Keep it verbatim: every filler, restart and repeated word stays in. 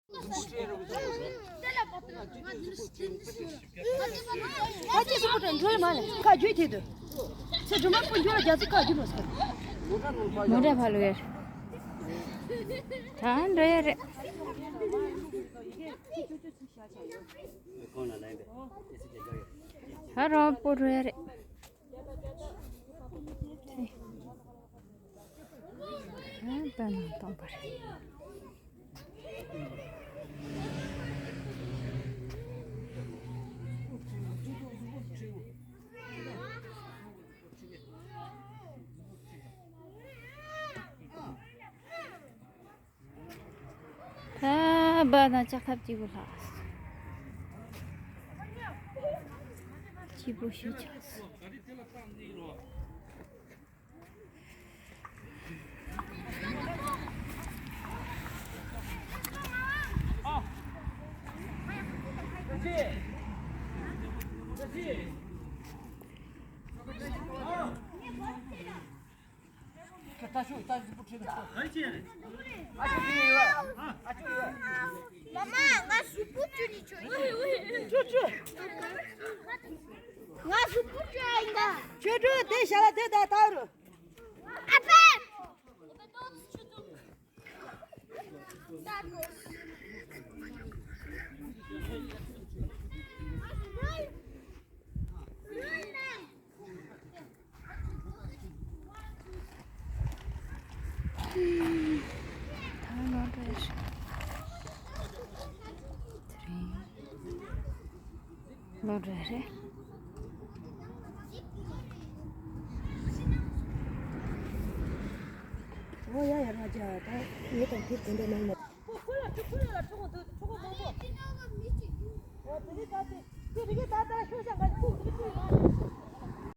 ཨ་ཅེ་སུ་པོ་དྲན་འགྲོ་ཡི་མ་ལེ། ཁ་རྒྱུས་དེ་དུ། ཚེ་སྒྲོལ་མ་སྤུན་འགྱུར་ལ་རྒྱ་ཚུ་ཁ་རྒྱུས་ལོ་སོ། མོ་འདྲ་ཕ་ལུ་ཡར། ད་འགྲོ་ཡ་རེད། ཧ་རོ་པོ་འགྲོ་ཡ་རེད། ཨ་ད་ནང་སྟོང་པ་རེད། ད་བ་ན་ལྕགས་ཐབ་གཅིག་པུ་ལྷག་སྐྱིད་པོ་ཞིག་ཆགས་སོང་། མ་མ་ང་གཟུགས་པོ་བཅུ་ནི་ཆོ་ཡིན། ང་གཟུགས་པོ་བཅུ་ཡིན་ག་ཆོས་སྒྲོན་དེ་ཞལ་ལ་དེ་ད་ཐག་རུ། ཨ་ཕ། ད་ནོར་འགྲོ་ཡ་རེད། དེ་རིང་ནོར་འགྲོ་ཡ་རེད། འོ་ཡ་ཡ་ང་ཅག་ད་ངེད་དང་དེ་དེ་འདྲ་མང་མོད། ཁོ་ཁོ་ལ་ཁྲི་ཁོ་ལ་ཁྲི་གོ་འདུག་ཁྲི་གོ་མང་པོ། འོ་དེ་རིགས་ད་དེ་དེ་རིགས་ད་ད་ཤོད་ཤ་